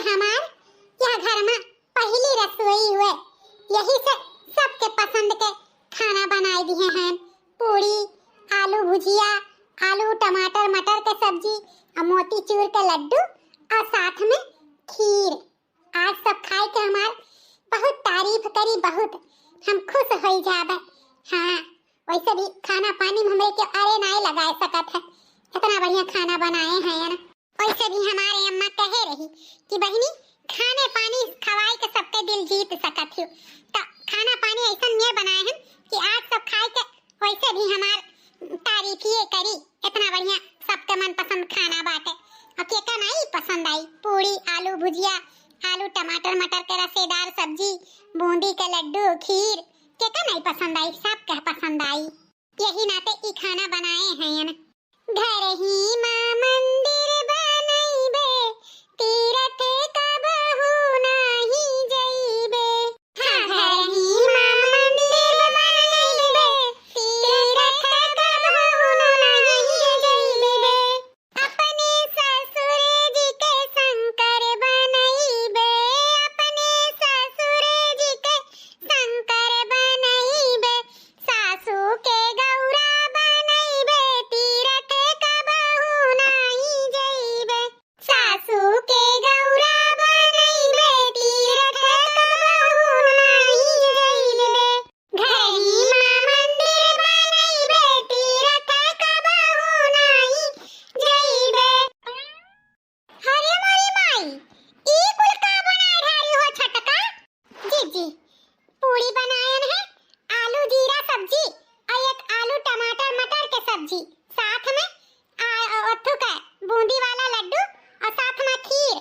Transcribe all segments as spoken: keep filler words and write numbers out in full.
हमार यह घर मा पहली रसोई हुए, यही से सबके पसंद के खाना बनाए दिए हैं। पूड़ी, आलू भुजिया, आलू टमाटर मटर के सब्जी और मोतीचूर के लड्डू और साथ में खीर। आज सब खाए के हमार बहुत तारीफ करी, बहुत हम खुश होई जाबे। हाँ, वैसे भी खाना पानी में हमरे के अरे नाई लगाए सकत है, इतना बढ़िया खाना बनाए हैं ना। वैसे भी हमारे अम्मा कहे रही कि बहिनी, खाने पानी खवाए के सबके दिल जीत सकत हो, तो खाना पानी ऐसा नहीं बनाए हैं कि आज सब खाए के वैसे भी हमार तारीफिए करी, इतना बढ़िया सबके मनपसंद खाना बाटे। और केका नाई पसंद आई? पूड़ी, आलू भुजिया, आलू टमाटर मटर के रसेदार सब्जी, बूंदी के लड्डू, खीर, केका नाई पसंद आई? सबके पसंद आई। यही नाते ई खाना बनाए हैं। घर ही मा मंदिर बनैबे, तीरथ कबहू नाही जइबे। हाँ, घर ही मा मंदिर बनैबे, तीरथ कबहू नाही जइबे। अपने ससुर जी के शंकर बनैबे, अपने ससुर जी के शंकर बनैबे, सासू के गौरा बनैबे, तीरथ कबहू नाही जइबे। सासू के गौरा बनैबे, तीरथ कबहू नाही जइबे। घर ही मा मंदिर बनैबे, तीरथ कबहू नाही जइबे। अरे मोरी माई, ई कुल का बनाए ढारी हो छटका? जीजी, पूड़ी बनायन है, आलू जीरा सब्जी और एक आलू टमाटर मटर के सब्जी, साथ में आ, अथु का बूंदी वाला लड्डू और साथ में खीर।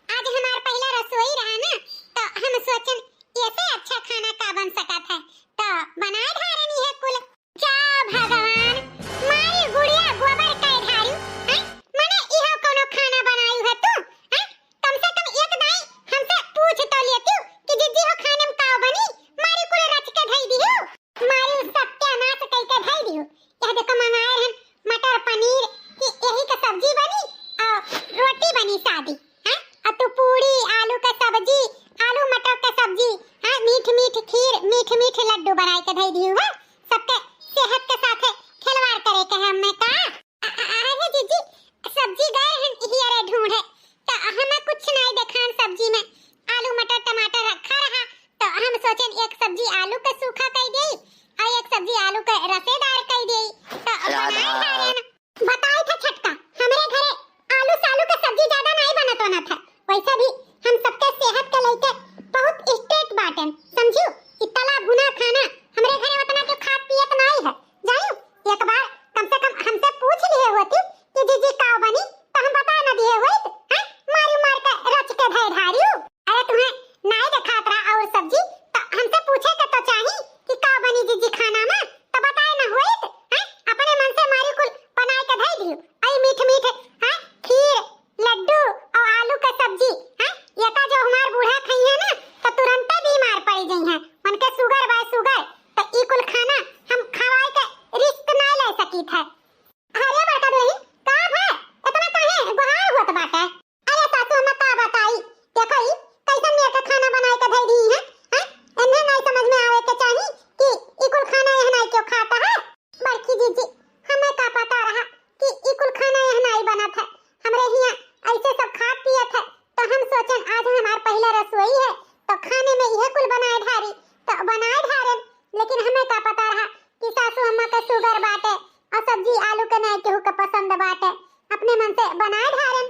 आज हमार पहला रसोई रहा ना, तो हम सोचन ऐसे अच्छा खाना का बन सकत है, तो बनाए ढारन है कुल। जा भगवान, मारी गुड़िया गोबर कै ढारू, हैं? मने इहो कोनो खाना बनायू है तू, हैं? कम से कम एक दाई हमसे पूछ तो लेतू कि जिज्जी हो खाने में का बनी, मारी कुल रच के धई दिहू, मारी सत्यानाश कई के धई दिहू। यह देखो मंगाए रहन मटर पनीर कि यही का सब्जी बनी और रोटी बनी सादी, हैं? और तू पूड़ी, आलू का सब्जी, आलू मटर का सब्जी, हाँ, मीठ मीठ खीर, मीठ मीठ लड्डू बनाए के धई दिहू है। सबके सेहत के साथे खिलवाड़ करे के है हमें का? अ-, अ-, अरे जीजी, सब्जी गए हैं हियरे ढूंढे, तो हमें कुछ नहीं देखान सब्जी में। आलू मटर टमाटर रखा रहा, तो हम सोचेन एक सब्जी आलू के सूखा कई देई और एक सब्जी आलू के रसेदार कई देई, तो बनाए खा रहे ना। बताई था छटका, हमरे घरे आलू सालू के सब्जी ज्यादा नहीं बनत बनत है। वैसे भी हम सबके सेहत के लेके बहुत स्ट्रिक्ट बाटेन, समझू? ई तला भुना खाना हमरे घरे उतना के खात पियत नहीं है। जायू, एक बार कम से कम हमसे पूछ लिए होती कि जीजी का बनी, तो हम बता न दिए होइत, हैं? मारी मार के रच के धै ढारियो। अरे तुम्हें नाई देखात रहा और सब्जी, तो हमसे पूछे के तो चाही कि का बनी जीजी खाना में, तो बताए न होइत, हैं? अपने मन से मारी कुल बनाए के धै दियो। आई मीठ मीठ, हैं? खीर, लड्डू और आलू का सब्जी, हैं? ये का जो हमार बूढ़ा खइहे ना, तो तुरंते बीमार पड़ जइहे। उनके शुगर बा, शुगर। तो ई कुल खाना हम खवाए के रिस्क ना ले सकीत है। अरे बड़का दुल्हन, का भा? इतना काहे गुहार होत बाटे? अरे सासू, हम का बताई? देखो ई कैसन मेर के खाना बनाए के धई दी है, हैं? इन्हें नहीं समझ में आवे के चाही कि ई कुल खाना यह नहीं क्यों खाता है। बड़की जीजी, हमें का पता रहा कि ई कुल खाना यह नहीं बनत है। हमरे हियां ऐसे सब खात पियत है, तो हम सोचन आज हमार पहला रसोई है, तो खाने में यह कुल बनाए ढारी, तो बनाए ढारन। लेकिन हमें का पता रहा कि सासू अम्मा के शुगर बाटे और सब्जी आलू के नहीं केहू के पसंद बाटे, अपने मन से बनाए ढारन।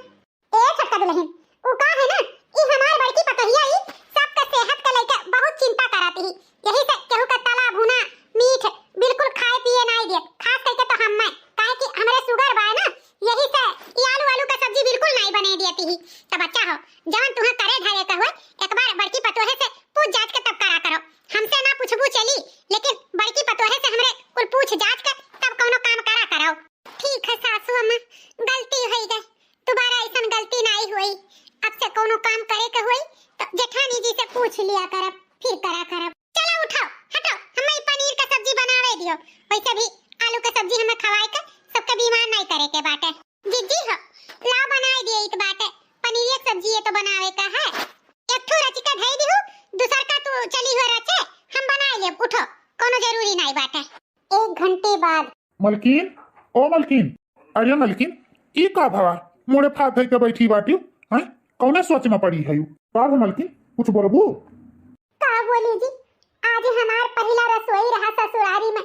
ए छोटका दुल्हन, उ का है ना, ई हमार बड़की पतोहिया ई सबके सेहत के लेके बहुत चिंता करत ही। यही से केहू के तला भुना मीठ बिल्कुल खाए पिए नाई दियत, खास करके तो हम्मे, काहे कि हमरे शुगर बा ना, यही से ई आलू आलू के सब्जी बिल्कुल नाई बने दियत ही। तो बच्चा हो, जवन तुहे करे धरे के होए, एक बार बड़की पतोहे से पूछ जांच के तब करा करो। हमसे ना पूछबू चली, लेकिन बड़की पतोहे से हमरे कुल पूछ जांच के तब कौनो काम करा करो। ठीक है सासू अम्मा, गलती होई गई, दोबारा ऐसन गलती नाई होई। अब से कोनो काम करे के होई तो जेठानी जी से पूछ लिया करब, फिर करा करब। चलो उठो, हटो, हमें ई पनीर का सब्जी बनावे दियो। वैसे भी आलू का सब्जी हमें खवाए के सबके बीमार नाई करे के बाटे। जीजी हो, लाओ बनाए दिए इत बाटे, पनीर एक सब्जी ये तो बनावे का। नाई बाटे। एक घंटे बाद। मलकिन, ओ मलकिन, अरे मलकिन, ई का भवा? मुड़े फाथ धइ के बैठी बाटिउ, हैं? कौने सोच में पड़ी हइउ? का हो मलकिन, कुछ बोलबू? का बोली जी, आज हमार पहिला रसोई रहा ससुरारी में।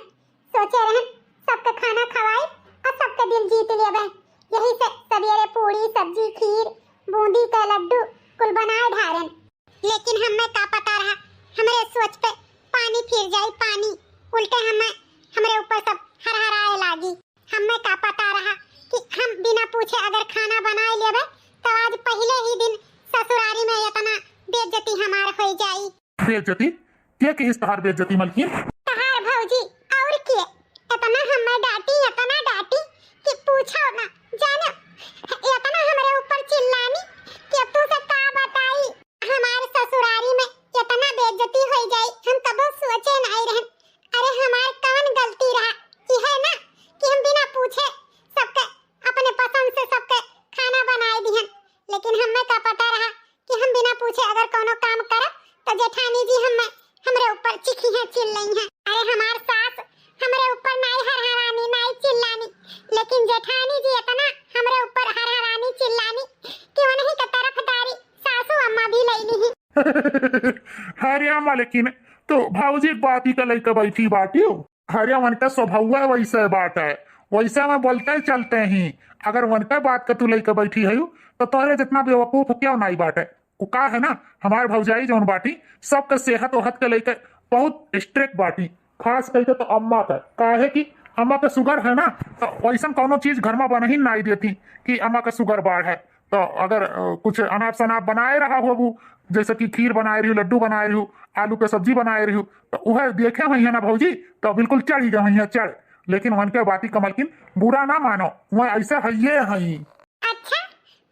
सोचे रहन सबके खाना खवाई और सबके दिल जीत लेबे। यही से सवेरे पूड़ी, सब्जी, खीर, बूंदी के लड्डू कुल बनाए ढारेन। लेकिन हमें का पता रहा, हमरे सोच पे पानी फिर जाई, पानी। उल्टे हमें, हमरे ऊपर सब हरहराए लागी। हमें का पता रहा कि हम बिना पूछे अगर खाना बनाए लेबे, तो आज पहले ही दिन ससुरारी में इतना बेइज्जती हमार हो जाई। बेइज्जती? के किहिस तहार बेइज्जती, मलकिन? तहार भौजी, और के? इतना हमें डांटी, इतना डांटी कि पूछो ना। जानो, इतना हमरे ऊपर चिल्लानी कि अब तुमसे का बताई। हमार ससुरारी में इतना बेइज्जती हो जाई, हम कबो सोचे नहीं रहन। अरे, हमार कौन गलती रहा? यह ना कि हम बिना पूछे सबके अपने पसंद से सबके खाना बनाए दिहन, लेकिन हमें का पता रहा कि हम बिना पूछे अगर कोनो काम करब, तो जेठानी जी हमें, हमरे ऊपर चिखी हैं, चिल्लई हैं। अरे, हमार सास हमरे ऊपर नाई हरहरानी, नाई चिल्लानी, लेकिन जेठानी जी इतना हमरे ऊपर हरहरानी, चिल्लानी कि उन्हीं के तरफदारी सासू अम्मा भी ले ली। अरे मलकिन, तो भौजी के बाती का लइके बैठी बाटिउ। अरे, उनका स्वभाव वैसे बाटे, वैसे में बोलते चलते ही। अगर उनका बात का तू लइके बैठी है, तो तोहरे जितना बेवकूफ क्यों नहीं बाटे। वो का है ना, हमार भौजाई जौन बाटी, सबके सेहत ओहत के लइके बहुत स्ट्रिक्ट बाटी, खास करके तो अम्मा का। काहे कि अम्मा के शुगर है ना, तो वैसन कौनो चीज घर में बन ही नहीं देती कि अम्मा के शुगर बाढ़ है। तो अगर, अ, कुछ अनाप शनाप बनाए रहा होबू, जैसे कि खीर बनाए रही, लड्डू बनाए रही, आलू के सब्जी बनाए रही, तो वह देखे हुई है ना भौजी, तो बिल्कुल चढ़ गए हुई है, चढ़। लेकिन उनके बाती का मलकिन बुरा ना मानो, वह ऐसे है, ये है। अच्छा,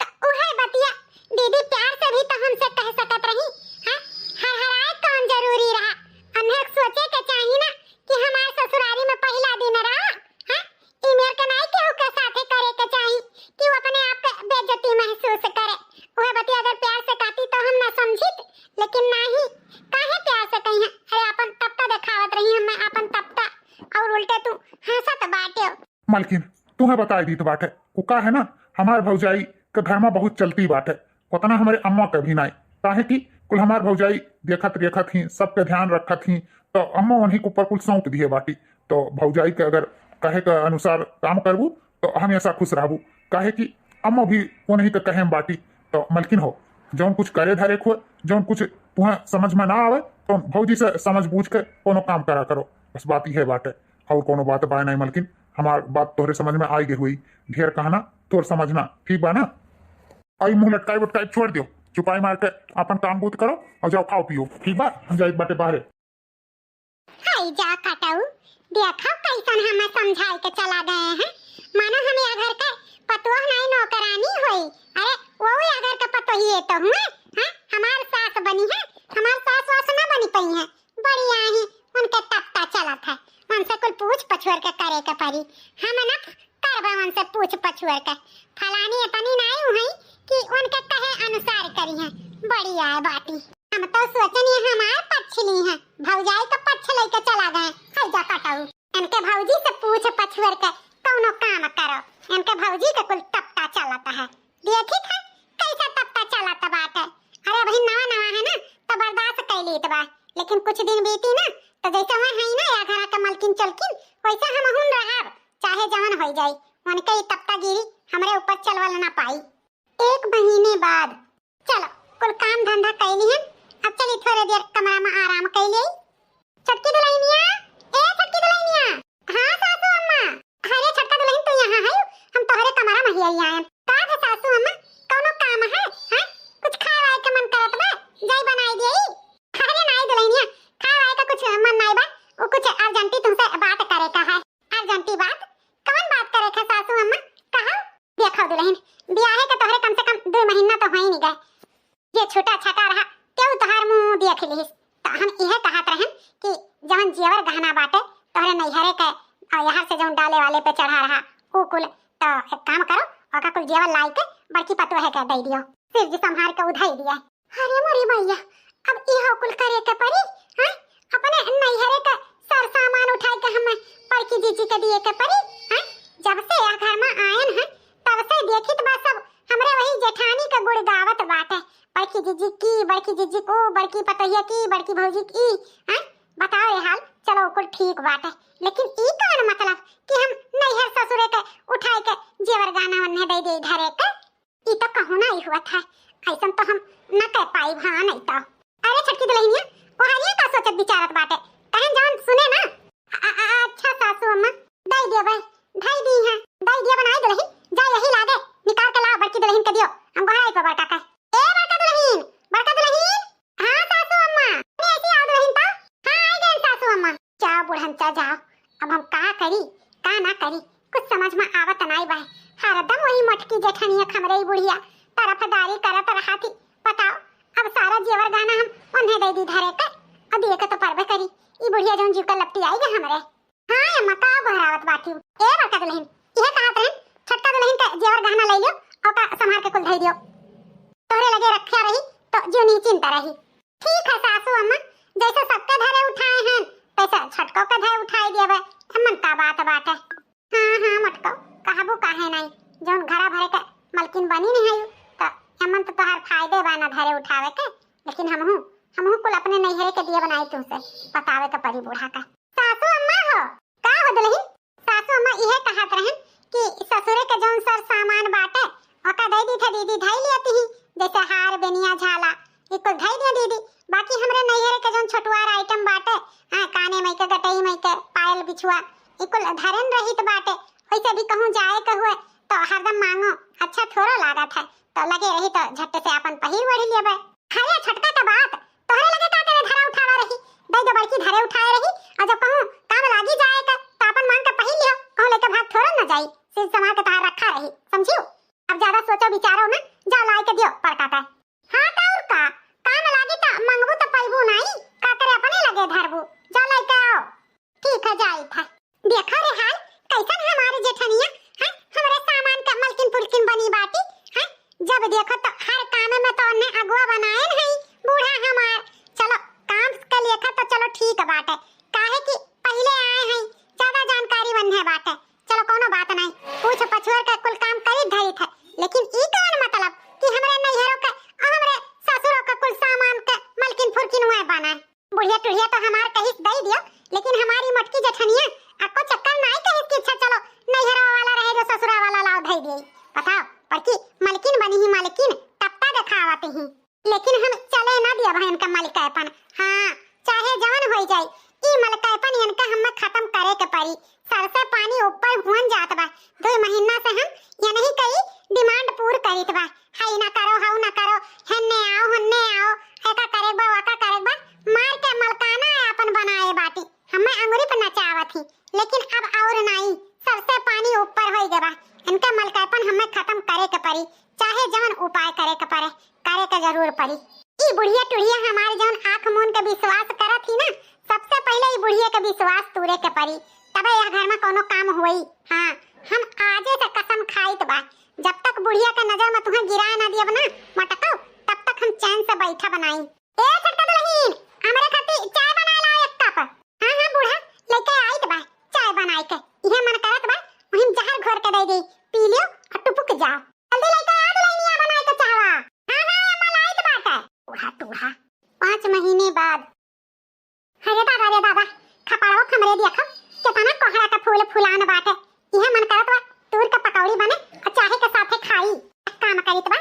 तो उहे बतिया दीदी प्यार से भी तो हमसे कह सकत रही, हाँ? हरहराए कौन जरूरी रहा? हमने सोचे के चाही ना कि हमार ससुरारी में पहला दिन रहा, हाँ? ई मेर के नाई केहू के साथे करे के चाही कि वो अपने आप के बेइज्जती महसूस करे। उहे बतिया अगर प्यार से कहती तो हम ना समझित, लेकिन नाही, काहे प्यार से कही है? अरे, अपन तपता दिखावत रही, हमें अपन तपता, और उल्टे तू हंसत बाटे। मलकिन, तुम्हें बताई दीत बाटे, वो का है ना, हमार भौजाई के घर में बहुत चलती बाटे, उतना हमरे अम्मा के भी नाई, काहे कि कुल हमार भौजाई देखत रेखत ही, सबके ध्यान रखत ही, तो अम्मा उन्हीं के ऊपर कुल सौंप दिए बाटी। तो भौजाई के अगर कहे के अनुसार काम करबू, तो हमेशा खुश रहबू, काहे कि अम्मा भी उन्हीं के कहे में बाटी। तो मलकिन हो, जौन कुछ करे धरे को, जौन कुछ तुहें समझ में ना आवे, तो भौजी से समझ बूझ के कोनो काम करा करो। बस बात इहे बाटे, और कोनो बात बाय नहीं मलकिन। हमार बात तोहरे समझ में आई गई हुई, ढेर कहना, तोर समझना, ठीक बा ना? आई मुंह लटकाई वटकाई छोड़ दियो, चुपाई मार के अपन काम बूत करो और जाओ खाओ पियो, ठीक बा? हम जाइत बाटे बाहरे। हाय जा कटऊ, देखा कैसन हमें समझाई के चला गए हैं, मानो हम या घर के पतोह नहीं नौकरानी होई। अरे वो या घर के पतोहिए तो हुए, हाँ? हमार सास बनी है, हमार सास वास ना बनी पई है। बड़ी आही, उनके तपता चलत है, उनसे कुल पूछ पछुअर के करे के पड़ी। हम न करबे उनसे पूछ पछुअर के। फलानी इतनी नाई हुई कि उनके कहे अनुसार करी है। बड़ी आए बाटी। हम तो सोचनी हमार पक्ष ली है, भौजाई का पक्ष लेके चला गए। हाय जा कटऊ, इनके भौजी से पूछ पछुअर के कौनो काम करो, इनके भौजी के कुल तपता चलत है। देखित है कैसा तपता चलत बाटे। अरे अबही नवा नवा है ना, तो बर्दाश्त कर लीत बा, लेकिन कुछ दिन बीती ना, तो जैसे वह है ना या घरा के मलकिन चलकिन, वैसे हम हुन रहब, चाहे जवन हो जाई। उनके ई तपतागिरी हमरे ऊपर चलवल ना पाई। एक महीने बाद। चलो, कुल काम धंधा कैली हन, अब चली थोड़े देर कमरा में आराम कैली। छोटकी दुल्हनिया, ए छोटकी दुल्हनिया। हाँ सासू अम्मा। अरे छोटका दुल्हन तू यहाँ है, हम तोहरे कमरा में ही आई आयन। का है सासू अम्मा, कौनो काम है? हाँ, कुछ खाए वाए के मन करत बा, जाई बनाई देई। अरे नाई दुल्हनिया, खाए वाए का कुछ मन नाई बा, वो कुछ अर्जेंटी तुमसे बात करे का है। अर्जेंटी बात? कौन बात करे का सासू अम्मा? कहा? देखो दुल्हन, बियाहे के तोहरे कम से कम दो महीना तो हो ही नहीं गए। ये छोटा छटा रहा, केहू तोहार मुंह देख लिहिस। तो हम इहे कहत रहन कि जवन जेवर गहना बाटे, तोहरे नैहरे के, आ, यहाँ से जौन डाले वाले पे चढ़ा रहा, ऊ कुल, तो एक काम करो, ओका कुल जेवर लाई के बड़की पतोहे के दे दियो, शिव जी संभार के उधाई दिए। अरे मोरी मैया, अब इहो कुल करे के पड़ी, हाँ? अपने नैहरे के सर सामान उठाए के हमें बड़की जीजी के दिए के परी, हैं? जब से यह घर में आयन है, तब से देखित बा सब हमरे वही जेठानी के गुण गावत बाटे। बड़की जीजी की, बड़की जीजी को, बड़की पतोहिया की, बड़की भौजी की, हैं? बताओ रे हाल, चलो कुल ठीक बाटे, लेकिन ई कौन मतलब कि हम नैहर ससुरे के उठाए के जेवर गहना ओन्हे दे दे धरे के? ई तो कहूँ ना ही हुआ था, ऐसन तो हम न कह पाई, हाँ नहीं तो। अरे छोटकी दुल्हनिया, ओहरिया का सोचत विचारत बाटे, कहन जवन सुने ना। अ-, अ-, अ-, अच्छा सासू अम्मा, दई दियो बे, धई दी है, दई दियो बनाई दुल्हन, जा यही लागे, निकाल के लाओ बड़की दुल्हन के दियो, हम गोहराई पे बड़का का। ए बड़का दुल्हन, बड़का दुल्हन, हाँ सासू अम्मा, अरे ऐसी आओ दुल्हन तो, हाँ आई गए सासू अम्मा। जाओ बुढ़न चा जाओ, अब हम का करी, का ना करी, कुछ समझ में आवत नाई बा। हरदम वही मोटकी जेठनिया खमरे ई बुढ़िया तरफदारी करत रहा थी। बताओ, अब सारा जेवर गहना हम उन्हें दे दी धरे के, और दिए के तो परबे करी। ई बुढ़िया जौन जीव का लपटी आई गा हमरे। हाँ अम्मा, का गोहरावत बाटी? ए बड़का दुल्हन, इहे कहत रहन, छोटका दुल्हन के जेवर गहना ले लियो, ओका संभाल के कुल धई दियो। तोहरे लगे रखा रही तो जीव निश्चिंत रही। ठीक है सासू अम्मा, जैसे सबके धरे उठाए हैं, तैसे छोटको के धरे उठाए देबे। एमन का बात बाटे? हाँ, हाँ, मोटको, कहबू काहे नहीं? जौन घरा भरे के मलकिन बनी नहीं है, तो एमन तो तोहार फायदे बा ना धरे उठावे के, लेकिन हमहू, हमहू कुल अपने नैहरे के दिए बनाई तुमसे, बतावे के परी बूढ़ा का। सासू अम्मा हो, का हो दुल्हन? सासू अम्मा इहे कहत रहन कि ससुरे के जौन सर सामान बाटे, ओका दे दी थे दीदी, धई लियती ही, जैसे हार, बेनिया, झाला, ई कुल धई दियो दीदी। बाकी हमरे नैहरे के जौन छोटुआर आइटम बाटे, हाँ, काने मई के, गटई मई के, पायल, बिछुआ, ई कुल धरेन रहित बाटे। वैसे भी कहूँ जाए के हुए तो हरदम मांगो, अच्छा थोड़ो लागत है, तो लगे रही तो झट्टे से अपन पहिर ओढ़ लेबे। अरे छोटका का बात, तोहरे लगे का करे धरा उठावा रही, दे दो बड़की धरे उठाए रही, और जब कहूँ काम लागी जाए के, तो अपन मांग के पहिर लियो, कहूँ लेके भाग थोड़ो न जाई, सिर संभाल के तोहार रखा रही, समझियो? अब ज्यादा सोचो विचारो ना, जाओ लाई के दियो बड़का का। हाँ तो और का, काम लागी तो मंगबू तो पैबू नाई, का करे अपने लगे धरबू, जाओ लाई के आओ। ठीक है, जाई था। देखा रे हाल, कैसन हमारे जेठनिया, हैं, हमरे सामान का मलकिन पुलकिन बनी बाटी, हैं, जब देखो तो हर काम में तो उन्हें अगुआ बनाए नहीं बूढ़ा हमार। चलो, काम के लेखा तो चलो ठीक बाटे, काहे कि पहले आए हैं, ज्यादा जानकारी वन्हे बाटे। चलो, कोनो बात नहीं, पूछ पछुअर के कुल काम करी धरी थे, लेकिन ई कौन मतलब कि हमरे नैहरों के और हमरे ससुरों के कुल सामान के मलकिन फुरकिन हुए बनाए? बुढ़िया टुढ़िया तो हमार कहिस दई दियो, लेकिन हमारी मोटकी जेठनिया अक्को चक्कर नाई कहिस कि अच्छा चलो नैहरवा वाला रहे जो ससुरा वाला लाओ धई दिए। बताओ, बड़की मलकिन बनी ही मलकिन, टपटा देखावत ही। लेकिन हम चले ना दिया भाई इनका मलकायपन। हाँ, चाहे जवन होई जाई, ई मलकायपन इनका हमें खत्म करे के पड़ी। सर से पानी ऊपर हुअन जात बा। दो महीना से हम ये नहीं कही डिमांड पूर करीत बा, हाई ना करो, हाउ ना करो, हेन्ने आओ, हन्ने आओ, एका करे बा, वका करे बा, मार के मलकाना है अपन बनाए बाटी, हमें अंगुरी पे नचावत ही। लेकिन अब और नाई, सबसे पानी ऊपर होई गवा। इनके मलकायपन हमें खत्म करे के पड़ी, चाहे जवन उपाय करे के पड़े, करे के जरूर पड़ी। ई बुढ़िया टुढ़िया हमारे जवन आँख मून के विश्वास करत ही ना, सबसे पहले ई बुढ़िया के विश्वास तूरे के पड़ी, तबे यह घर में कोनो काम होई। हाँ, हम आजे से कसम खाइत बा, जब तक बुढ़िया के नजर में तुहें गिराए ना दियब ना मोटको, तब तक हम चैन से बैठब नाई। ए छोटका दुल्हन, हमरे खातिर चाय बनाए लाओ एक कप। हाँ, हाँ बूढ़ा, लेके आइत बा चाय बनाए के। इहे मन करत बा, वहीं जहर घोर के दे दे, पी लियो और टुपुक जाओ। जल्दी लेके आ दुल्हनिया बनाए के चाहवा। हाँ, हाँ, अम्मा लाइत बाटे। बूढ़ा टूढ़ा। पाँच महीने बाद। अरे दादा रे दादा, खपड़वा खमरे देखो, केतना कोहड़ा का फूल फुलान बाटे। इहे मन करत बा, तूर के पकौड़ी बने और चाहे के साथे खाई। एक काम करित बा,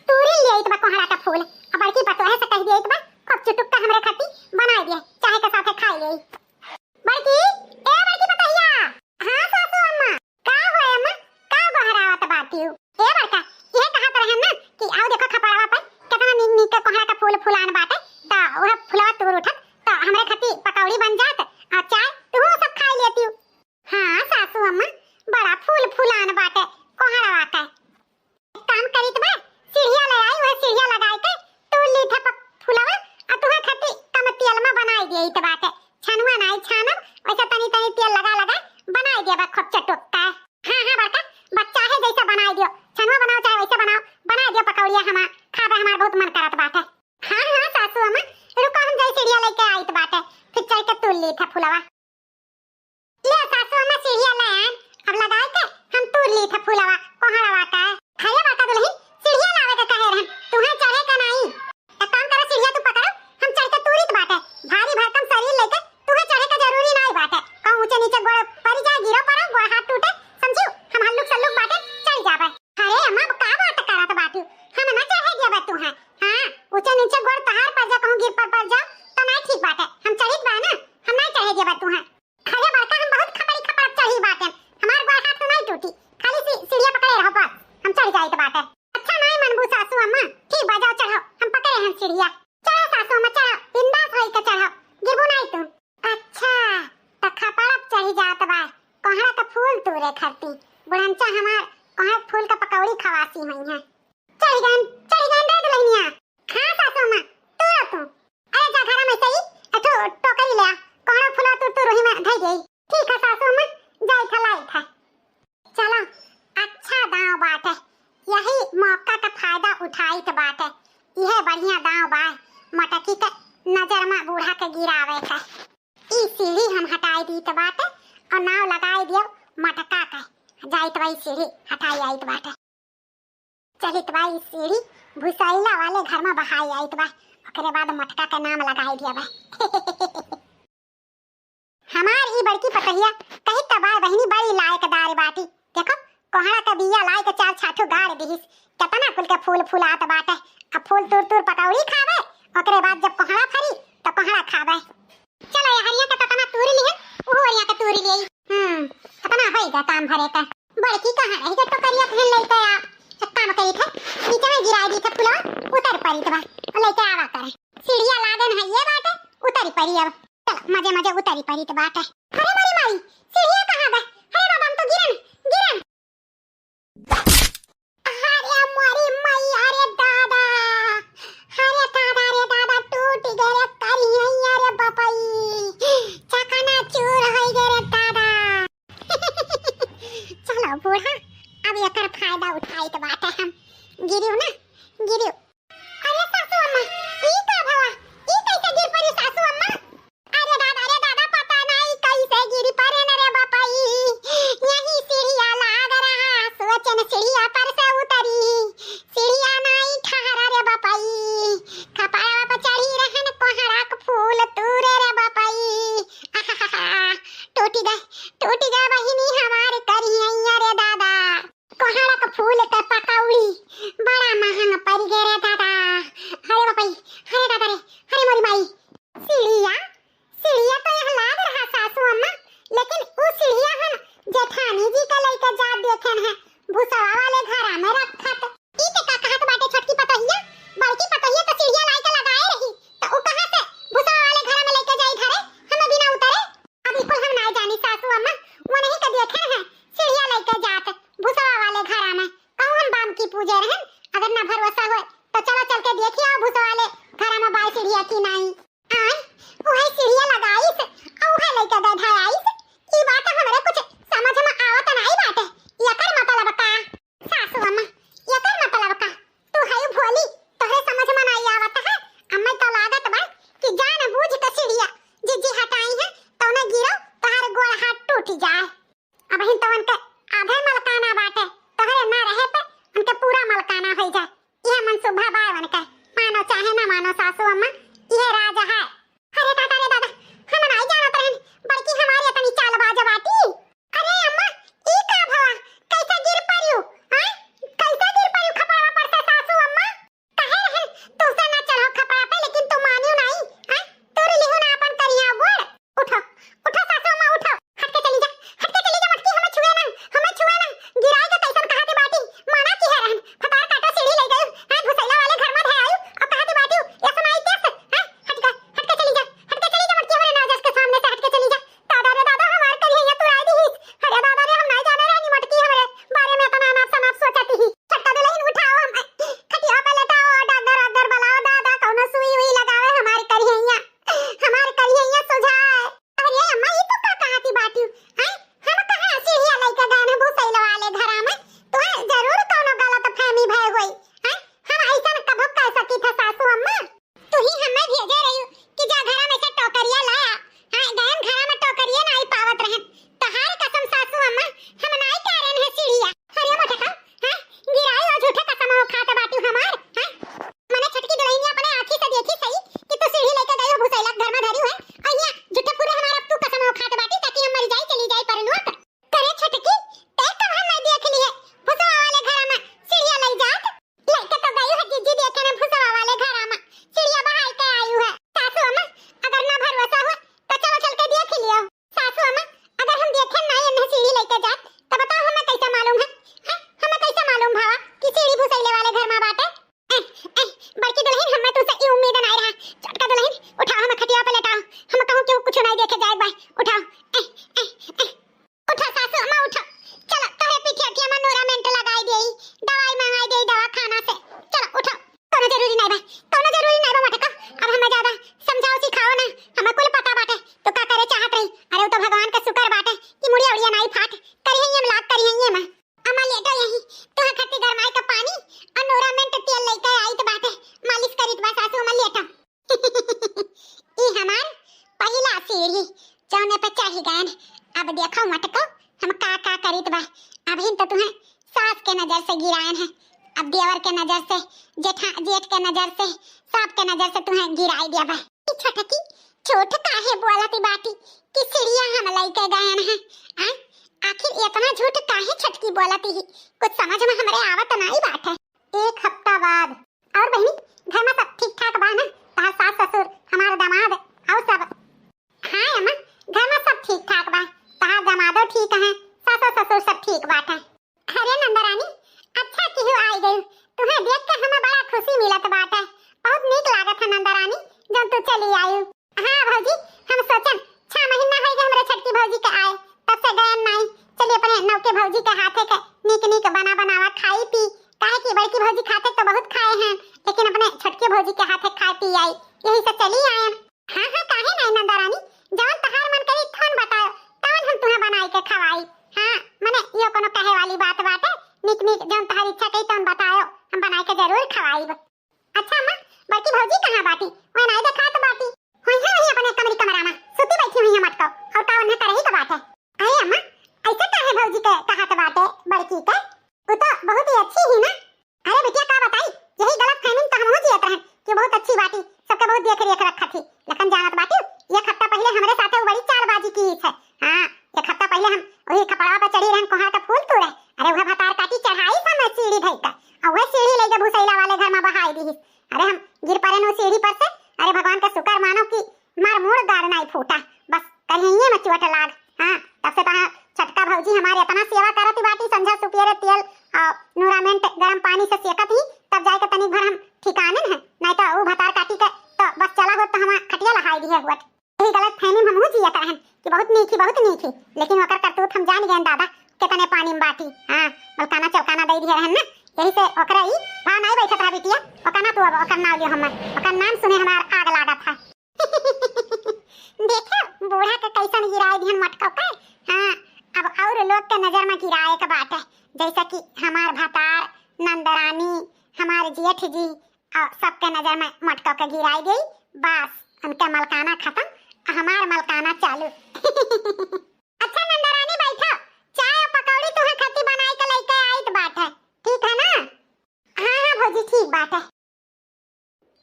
तूरी ले आइत बा कोहड़ा का फूल, और बड़की पतोहे से कह दिया बा, खूब चुटुक के हमरे खाती बनाए दिए, चाहे के साथे खाई ले। बड़की, ए बड़की पतोहिया। हाँ सासू अम्मा। का हो अम्मा, का गोहरावत बाटियो? ए बड़का, इहे कहत रहन ना कि आओ देखो खपड़वा पर केतना नीक नीक के कोहड़ा का फूल फुलान बाटे, त उहे फुलवा तूर उठत, त हमरे खाती पकौड़ी बन जात, आ चाय तुहू सब खाई लेतियो। हाँ सासू अम्मा, बड़ा फूल फुलान बाटे कोहड़वा का। एक काम करित बा, सीढ़िया ले आई, उहे सीढ़िया लगाए के तूर लीथे प-, फुलवा, आ तुहे खाती कम तेल में बनाई दिए इत बाटे। छनुआ नाई छानब, वैसे तनी तनी तेल लगा लगा बनाई दिए बा खूब चटुक का। हाँ, हाँ बड़का, बच्चा है जैसे बनाई दियो, छनुआ बनाओ चाहे वैसे बनाओ, बनाई दियो पकौड़िया हमार, खाबे हमार बहुत मन करत बाटे। हाँ, हाँ सासू हाँ, हाँ, ऊंचे नीचे गोड़ तहार पर जा, कहूँ गिर पर, पर जा, तो नाई ठीक बाटे। हम चढ़ित बा ना, हम नाई चढ़े देबा तू, हाँ। अरे बड़का, हम बहुत खपड़ी खपड़प चढ़ी बाटे, हमार गोड़ हाथ में नाई टूटी, खाली सी-, सीढ़िया पकड़े रहो बस, हम चढ़ जाइत बाटे। अच्छा नाई मनबू सासू अम्मा, ठीक बा, जाओ चढ़ो, हम पकड़े हैं सीढ़िया। चढ़ो सासू अम्मा, चढ़ो, बिंदास होई के चढ़ो, गिरबू नाई तू। अच्छा, त खपड़प चढ़ी जात बा, कोहड़ा का फूल तूरे खरती, बुढ़नचा हमार कोहड़ा फूल का पकौड़ी खवासी हुई है। चढ़ गन, चढ़ गन रे दुल्हनिया। हाँ सासू अम्मा, तू रो तू। अरे जा घर में से ही, अठो टोकरी ले आ, कोहड़ा फूला तू, तू रोही में धई गई। ठीक है सासू अम्मा, जाई था लाई था। चलो, अच्छा दांव बाटे, यही मौका का फायदा उठाइत बाटे। यह बढ़िया दांव बा, मटकी के नजर में बूढ़ा के गिरावे का। ई सीढ़ी हम हटाई दीत बाटे और नाव लगाई दियो मटका के। जाइत बा ई सीढ़ी हटाई आइत बाटे। चलित बा ई सीढ़ी भुसैला वाले घर में बहाई आइत बा, ओकरे बाद मटका के नाम लगाई दिया बा। हमार ई बड़की पतहिया कही त बा बहिनी बड़ी लायकदार बाटी। देखो, कोहड़ा के बिया लाए के चार छाठू गाड़ दिहिस, केतना कुल के फूल फुलात बाटे। अब फूल तूर तूर पकौड़ी खावे, ओकरे बाद जब कोहड़ा फरी त कोहड़ा खावे। चलो, ये हरिया के ततना तूरी लिहन, उहू हरिया के तूरी लिही। हम्म, ततना होई गा काम भरे का। बड़की कहाँ रही गा टोकरिया फेन लइके आ। एक काम करी थे, नीचे में गिराई दी थे फुलवा, उतर पड़ी त बा, लइके आवा करे। सीढ़िया लागन है ये बाटे, उतरी पड़ी अब। चलो, मजे मजे उतरी पड़ी त बाटे। अरे मोरी माई, सीढ़िया कहाँ बा? अरे बाबा, हम तो गिरन, गिरन। अरे मोरी माई, अरे दादा, अरे दादा, अरे दादा, टूट गए रे करिहैया रे बपई, चकनाचूर होइ गए रे दादा। चलो बूढ़ा, अब एकर फायदा उठाइत बाटे हम। गिरियो ना, गिरियो। अरे सासू अम्मा, ई का भवा? ई कैसे गिर पड़ी सासू अम्मा? अरे दादा, अरे दादा, पता नाई कैसे गिर परे न रे बपई। यही सीढ़िया लाग रहा, सोचन सीढ़िया पर से उतरी। सीढ़िया नाई ठहरा रे बपई। कपड़ा पर चढ़ी रहन कोहड़ा क फूल तूरे रे बपई। आहाहा, टूटी गए, टूटी गए बहिनी हमार करिहैया रे दादा। कोहड़ा क फूल क पकौड़ी बड़ा महंग पड़ गए रे दादा। अरे बपई, अरे दादा रे, अरे मोरी माई। सीढ़िया, सीढ़िया तो यहाँ लाग रहा सासू अम्मा, लेकिन उ सीढ़िया हम जेठानी जी का लइके जात देखेन है, भुसवा वाले घरा में रखत। ई ते का कहत बाटे छोटकी पतोहिया? बड़की पतोहिया तो सीढ़िया लाई के लगाए रही, तो उ कहाँ से भुसवा वाले घरा में लइके जाई धरे, हमें बिना उतरे? अब ई कुल हम ना जानी सासू अम्मा, वो नहीं के देखेन है, सीढ़िया लइके जात भुसवा वाले घरा में। कहूँ हम बाम की पूजे रहन, अगर ना भरोसा होए, तो चलो चल के देखी आओ भुसवा वाले घरा में बाय सीढ़िया की नाई। आय, उहे सीढ़िया लगाइस, आ उहे लइका गधा आइस। ई बात हमरे कुछ समझ में आवत नाई बाटे। एकर मतलब का? सासू अम्मा, एकर मतलब का? तू हई भोली, तोहरे समझ में नाई आवत है। अम्मा तो लागत बा कि जान बूझ के सीढ़िया जिज्जी हटाई है, तौने गिरो, तोहार गोड़ हाथ टूट जाए। अबहिन तो उनके आधे मलकाना बाटे, तोहरे ना रहे पे उनके पूरा मलकाना होई जाए। यह मनसूबा बा उनके, मानो चाहे ना मानो सासू अम्मा, यह राज है। अरे दादा रे दादा, हम नाई जानत रहन, बड़की हमारी इतनी चालबाज बाटी। अरे अम्मा, ई का भवा, कैसे गिर परियो? हाँ, कैसे गिर परियो खपड़वा पर से सासू अम्मा? कहे रहन, तुमसे ना चढ़ो खपड़ा पे, लेकिन तुम मानियो नाई। हाँ? तुर लिहो ना अपन करिया गोड़। उठो, उठो सासू अम्मा, उठो। हट के चली जा, हट के चली जा मटकी, हमें छुए ना, हमें छुए ना। गिराई के कैसन कहा के बाटी, माना की है रहन। फतार काटो सीढ़ी ले गयो, हाँ, भुसैला वाले घर में धे आयु, और कहा के बाटी, ये सुनाई कैसे? बड़की दुलहिन, हम्मे तुसे ई उम्मीद नाई रहा। छोटका दुलहिन, उठाओ, हम्मे खटिया पे लेटाओ। हम कहूँ केहू कुछ नाई देखे जाए बा। उठाओ। ए, ए, ए। उठा सासू अम्मा, उठा। चला, तोहरे पीठे अठिया में नोरामेंट लगाई देई, दवाई मंगाई देई दवाखाना से। चला, उठा। कौनो जरूरी नाई बा, कौनो जरूरी नाई बा मोटका। अब हमें ज्यादा समझाओ सिखाओ ना, हमें कुल पता बाटे तू का करे चाहत रही। अरे, उ तो भगवान का शुक्र बाटे कि मुड़िया उड़िया नाई फाट। करी है ये लाग, करी है ये माँ। अम्मा लेटो यही, तोहरे खातिर गरमाई का पानी और नोरामेंट तेल लेके आइत बाटे, मालिश करीत बा सासू, अम्मा लेटो। ई हमार पहिला सीढ़ी, जौने पे चढ़ी गयन। अब देखो मटको, हम का का करीत बा। अबहिन तो तुहें सास के नजर से गिरायन है, अब देवर के नजर से, जेठा, जेठ के नजर से, सब के नजर से तुहें गिराई दिया बा। ई छोटकी, झूठ काहे बोलती बाटी कि सीढ़िया हम लेके गयन है? आ? आखिर इतना झूठ काहे छोटकी बोलती ही? कुछ समझ में हमरे आवत नाई बाटे। एक हफ्ता बाद। और बहिनी, घर में सब ठीक ठाक बा ना? तहार सास ससुर, हमार दामाद, और सब? हाँ अम्मा, घर में सब ठीक ठाक बा। तहार दामादो ठीक है, सासो ससुर सब ठीक बाटे। अरे नंदरानी, अच्छा किहू आई गई, तुम्हें देख के हमें बड़ा खुशी मिलत बाटे। बहुत नीक लागत है नंदरानी, जौन तू चली आई। हाँ भौजी, हम सोचन, छह महीना होई गए हमरे छोटकी भौजी के आए, तब से गयन नाई। चली अपने नौके भौजी के हाथे के नीक नीक बना बनावा खाई पी, काहे कि बड़की भौजी खाते तो बहुत खाए हैं, लेकिन अपने छोटकी भौजी के हाथे खाए पी आई, यही से चली आयन। हाँ हाँ, काहे नाई नंदा रानी, जौन तहार मन करी तौन बताओ, तौन हम तुम्हें बनाई के खवाई। हाँ, मने यो कोनो कहे वाली बात बाटे, नीक नीक जौन तहार इच्छा करी तौन बताओ, हम बनाई के जरूर खवाई। अच्छा अम्मा, बड़की भौजी कहाँ बाटी? वह नाई देखात बाटी। होई है वही अपने कमरी कमरा में, सुती बैठी हुई है मटको। और का उन्हें करही का बात है? अरे अम्मा, ऐसे काहे भौजी के कहत बाटे बड़की के? वो तो बहुत ही अच्छी ही ना। अरे बिटिया का बताई, यही गलत फहमी तो हमहू जियत रहन कि बहुत अच्छी बाटी, सबके बहुत देख रेख रखत ही। लेकिन जानत बाटी, एक हफ्ता पहले हमरे साथे वो बड़ी चालबाजी की है। हाँ, एक हफ्ता पहले हम वही खपड़वा पे चढ़ी रहन, कोहार का फूल तोड़े। अरे वह भतार काटी चढ़ाई समय सीढ़ी धई का, और वह सीढ़ी लेके भूसैला वाले घर में बहाई दी। अरे हम गिर पड़े नो सीढ़ी पर से। अरे भगवान का शुक्र मानो कि मार मुड़ गाड़ नाई फूटा, बस करिहइये में चोट लाग। हाँ, तब से तहाँ छोटका भौजी हमारे इतना सेवा करत ही बाटी, संझा सुपेरे तेल और नूरामेंट गरम पानी से सेकत ही, तब जाए के तनिक भर हम ठिकाने न है, नाई तो ऊ भतार काटी के तो बस चला होत तो हम खटिया लहाई दिए हुआ। यही गलत फहमी में हमहू जियत रहन कि बहुत नीक ही, बहुत नीक ही, लेकिन ओकर करतूत हम जान गए दादा, कितने पानी में बाटी। हाँ, मलकाना चौकाना दे दिए रहन ना, यही से ओकरा ई भाव नहीं बैठत रहा बिटिया। ओकर ना तू अब ओकर नाम लियो हमर, ओकर नाम सुने हमार आग लागत है। देखो बूढ़ा के कैसन गिराए दिहन मटका के। हाँ, अब और लोग के नजर में गिराए के बाटे, जैसे कि हमार भतार, नंदरानी, हमार जेठ जी, और सबके नजर में मटका के गिराई गई। बस, उनके मलकाना खत्म, हमार मलकाना चालू। अच्छा नंदरानी बैठो, चाय और पकौड़ी तुहे खती बनाई के लेके आइत बाटे, ठीक है ना? हाँ हाँ भौजी, ठीक बाटे।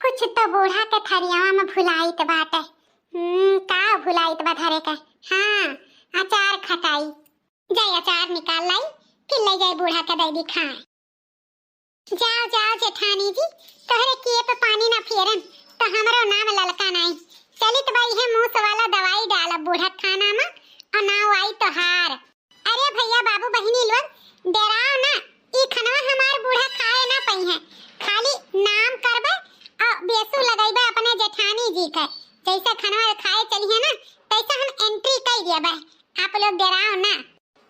कुछ तो बूढ़ा के थरियावा में भुलाइत बाटे। हम्म, का भुलाइत बा धरे के? हाँ, अचार खटाई। जाई अचार निकाल लाई, फिर ले जाई बूढ़ा के दे दी खाए। जाओ जाओ जेठानी जी, तोहरे किए पे पानी ना फेरन तो हमरो नाम ललका नाई। चलित बा इहे मूस वाला दवाई डालब बूढ़ा खाना में और नाव आई तोहार। अरे भैया बाबू बहिनी लोग, डेराओ ना, ई खनवा हमार बूढ़ा खाए ना पइहें, खाली नाम करबे और बेसु लगइबे अपने जेठानी जी के। जैसे खनवा खाए चलिहे ना, तैसे हम एंट्री कई देबे, आप लोग डेराओ ना।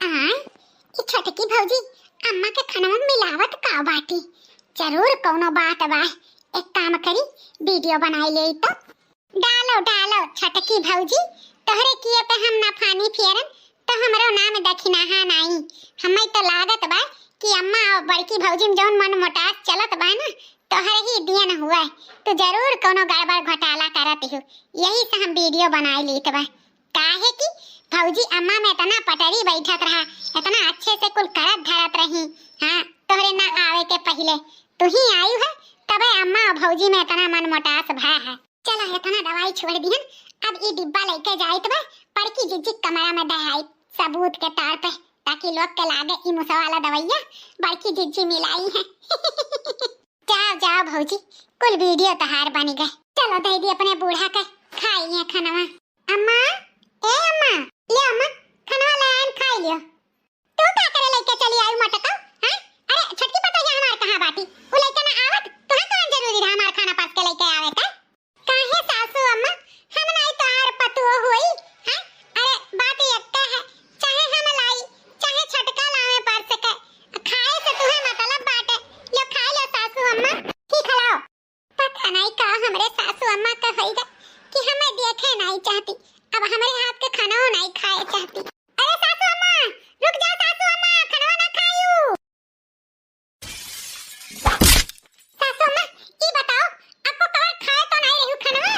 आय, ई छोटकी भौजी अम्मा के खनवा में मिलावत का बाटी? जरूर कौनो बात बा। एक काम करी, वीडियो बनाई लेई तो। डालो डालो छोटकी भौजी, तोहरे किए पे हम ना पानी फेरन तो हमरो नाम दखिनाहा नाई। हमें तो लागत बा कि अम्मा और बड़की भौजी में जौन मन मोटास चलत बा ना, तोहरे ही दियन हुए। तू जरूर कौनो गड़बड़ घोटाला करत हो, यही से हम वीडियो बनाई लेत बा। काहे कि भौजी अम्मा में इतना पटरी बैठत रहा, इतना अच्छे से कुल करत धरत रही। हाँ, तोहरे ना आवे के पहिले तू ही आयु है, तबे अम्मा और भौजी में इतना मन मोटास भा है। चला, इतना दवाई छोड़ दिहन, अब ई डिब्बा लेके जाइत बा, बड़की जिज्जी कमरा में दहाई, सबूत के तौर पे, ताकि लोग के लागे ई मुसवा वाला दवाइया बड़की जिज्जी मिलाई है। जाओ जाओ भौजी, कुल वीडियो तहार बन गए। चलो दे दी अपने बूढ़ा के, खाई लिया खानवा। अम्मा, ए अम्मा, ले अम्मा, खानवा ले आयन, खाई लियो। तू का करे लेके चली आई मटका, हैं? अरे छोटकी पतोहिया हमार कहाँ बाटी? उ लइका ना आवत, तोहार कौन रोज हमार खाना परस के लइके आवे का? काहे सासू अम्मा, हम नाई तोहार पतोह होई, हैं? अरे बात एक्का है, चाहे हम लाई, चाहे छोटका लावे परस के, खाए से तुहे मतलब बाटे। लो खा लो सासू अम्मा। ठीक है, लाओ। पता नाई का हमरे सासू अम्मा का होई गा कि हमें देखे नाई चाहती, अब हमरे हाथ के खाना नाई खाए चाहती। अरे सासू अम्मा, रुक जाओ सासू अम्मा, खाना ना खायू। सासू अम्मा, ई बताओ, अक्को कवर खाए तो नाई रहिउ खनवा?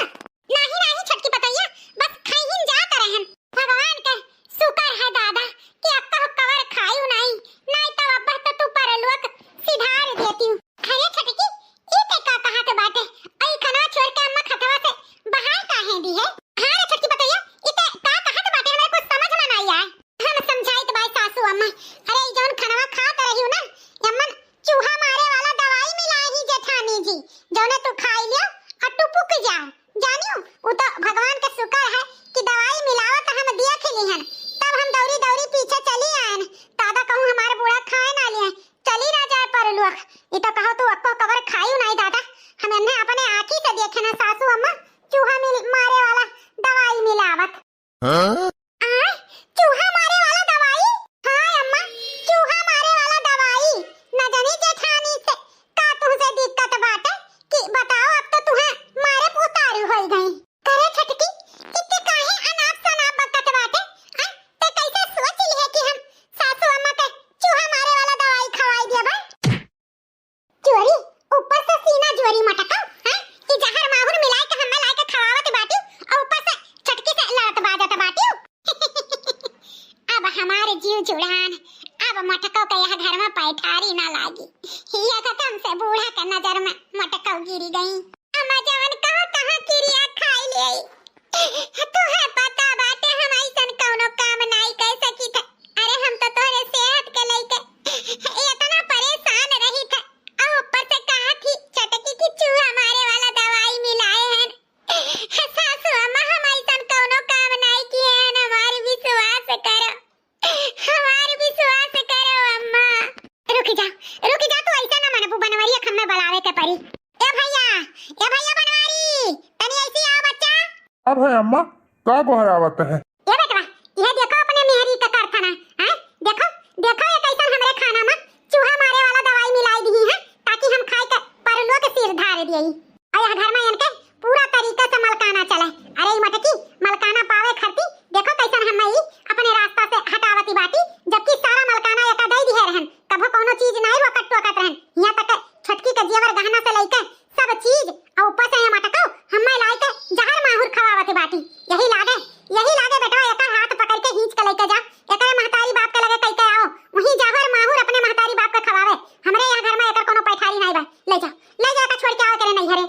नाही, नाही छोटकी पतोहिया, बस खाइहिन जात रहन। भगवान के शुक्र है दादा कि अक्को कवर खायु नाई, नाई तो अब तो तू परलोक सिधार देती। अरे छोटकी, ई ते का कहत बाटे? अई खनवा छोड़ के अम्मा खतवा से बहार काहे दी है? हाँ रे छोटकी पतोहिया, ई ते का कहत बाटे? हमें कुछ समझ में नाई आए। हम समझाइत बाई सासू अम्मा। अरे, ई जौन खनवा खात रहिउ ना, एमन चूहा मारे वाला दवाई मिलाए ही जेठानी जी, जौने तू खाई लियो और टुपुक जाओ। जानियो, उ तो भगवान के शुक्र है कि दवाई मिलावत हम देख लिहन, तब हम दौरी दौरी पीछे चली आयन। दादा कहूँ हमार बूढ़ा खाए ना लिए, चली ना जाए परलोक। ई तो कहो तू अक्को कबर खायू नाई दादा, हम एन्हे अपने आँखी से देखे ना सासू अम्मा, चूहा मिल-, मारे वाला दवाई मिलावत। हाँ? आय, चूहा मारे वाला दवाई? हाँ अम्मा, चूहा मारे वाला दवाई। न जानी जेठानी से का तुहसे दिक्कत बाटे कि बताओ, अब तो तुहे मारे उतारू होई गई। करे छोटकी, इत्ते काहे अनाप शनाप बकत बाटे? आय, ते कैसे सोच लिहे कि हम सासू अम्मा के चूहा मारे वाला दवाई खवाई देबे? चोरी, ऊपर से सीना जोरी मटका, हैं? ई जहर माहुर मिलाए के हमें लाए के खवावत बाटी, और ऊपर से छोटकी से लड़त बाजत बाटी। अब हमारे जीव जुड़ान, अब मटको के यह घर में पैठारी ना लागी। यह तो कम से बूढ़ा के नजर में मटको गिरी गई। अम्मा जवन कहो तहाँ किरिया खाई ले। तुहे पता बाटे हम ऐसन कौनो काम नाई कर सकी थे। अरे हम तो तोहरे सेहत के लेके इतना परेशान रही थे। और ऊपर से कहा थी छोटकी की चूहा मारे वाला दवाई मिलाए हैं। सासू अम्मा हम ऐसन कौनो काम नाई किए हैं, हमारी विश्वास करो। हमार विश्वास करो अम्मा। रुक जा, रुक जा, तू ऐसा ना मनबू, बनवरिया खम्मे बुलावे के परी। ए भैया, ए भैया बनवारी, तनी ऐसी आओ बच्चा। अब है अम्मा, का गोहरावत है? ए बेटवा, यह देखो अपने मेहरी का कारखाना, हैं? देखो, देखो ये कैसन हमरे खाना में चूहा मारे वाला दवाई मिलाई दी है, ताकि हम खाए के परलोक सिर धार दिए। और यह घर में इनके पूरा तरीका से मलकाना चले। अरे ई मटकी, मलकाना पावे खातिर देखो कैसन हम ई अपने रास्ता से हटावती बाटी, जबकि सारा मलकाना एका दे दिहे रहन, कभो कौनो चीज नाई रोकत टोकत रहन। यहाँ तक छोटकी के जेवर गहना से लेके सब चीज, और ऊपर से ये मटको हम्मे लाई के जहर माहुर खवावती बाटी। यही लागे, यही लागे बेटवा, एकर हाथ पकड़ के खींच के लेके जा, एकरे महतारी बाप के लगे कह के आओ, वहीं जहर माहुर अपने महतारी बाप के खवावे। हमरे यहाँ घर में एकर कोनो पैठारी नाई बा, ले जा, ले जा, एका छोड़ के आओ एकरे नैहरे।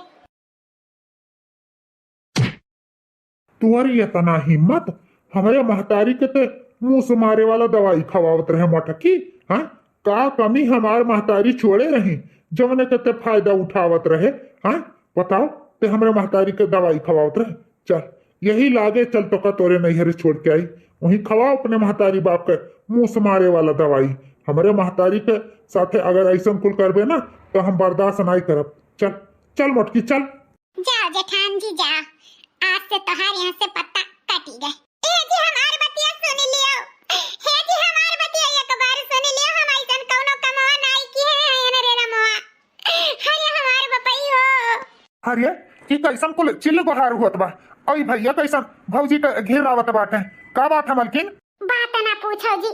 तुहरी इतना हिम्मत, हमरे महतारी के ते मुंह से मारे वाला दवाई खवावत रहे मटकी, हाँ? का कमी हमार महतारी छोड़े रही, जवने के ते फायदा उठावत रहे, हाँ? बताओ, ते हमरे महतारी के दवाई खवावत रहे। चल, यही लागे, चल तोका तोरे नैहरे छोड़ के आई, वहीं खवाओ अपने महतारी बाप के मुंह से मारे वाला दवाई। हमरे महतारी के साथे अगर ऐसन कुल करबे ना, तो हम बर्दाश्त नाई करब। चल, चल मोटकी, चल। जाओ जेठान जी जाओ, आज से तोहार यहाँ से पत्ता कटी गए। ए जी हमार बतिया सुन लियो, हे जी हमार बतिया एक बार सुन लियो, हम ऐसन कौनो कमवा नाई किहे हैं रे रमवा। अरे हमार बपई हो। अरे ई कैसन कुल चिल्ल गोहार हुअत बा? और ई भैया कैसन भौजी के घेरावत बाटे? का बात है मलकिन? बात ना पूछो जी,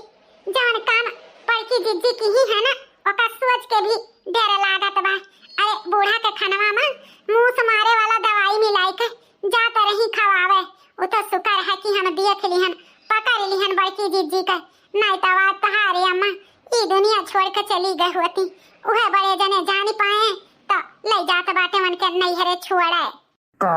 जवन काम बड़की जिज्जी किही है ना, ओका सोच के भी डर लागत बा। अरे बूढ़ा के खनवा में मूस मारे वाला दवाई मिलाई के जात रही खवावे, उ तो शुक्र है कि हम देख लिहन, पकड़ लिहन बड़की जिज्जी के, नहीं तो आज तोहारे अम्मा ई दुनिया छोड़ के चली गई होती। उहे बड़े जने जानी पाए तो ले जात बाटे उनके नैहरे छोड़े। का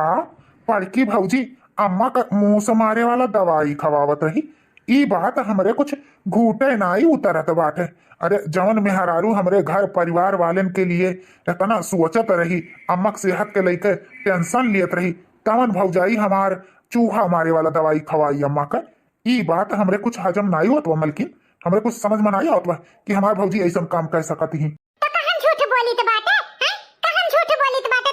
बड़की भौजी अम्मा का मूस मारे वाला दवाई खवावत रही? ई बात हमरे कुछ घूटे नाई उतरत बाटे। अरे जवन मेहरारू हमरे घर परिवार वालेन के लिए इतना सोचत रही, अम्मा के सेहत के लेके tension लियत रही, तवन भौजाई हमार चूहा मारे वाला दवाई खवाई अम्मा का। ई बात हमरे कुछ हजम नाई होत बा मलकिन, हमरे कुछ समझ में नाई आवत बा कि हमार भौजी ऐसन काम कर सकत ही। तो कहन झूठ बोलित बाटे, हैं? कहन झूठ बोलित बाटे?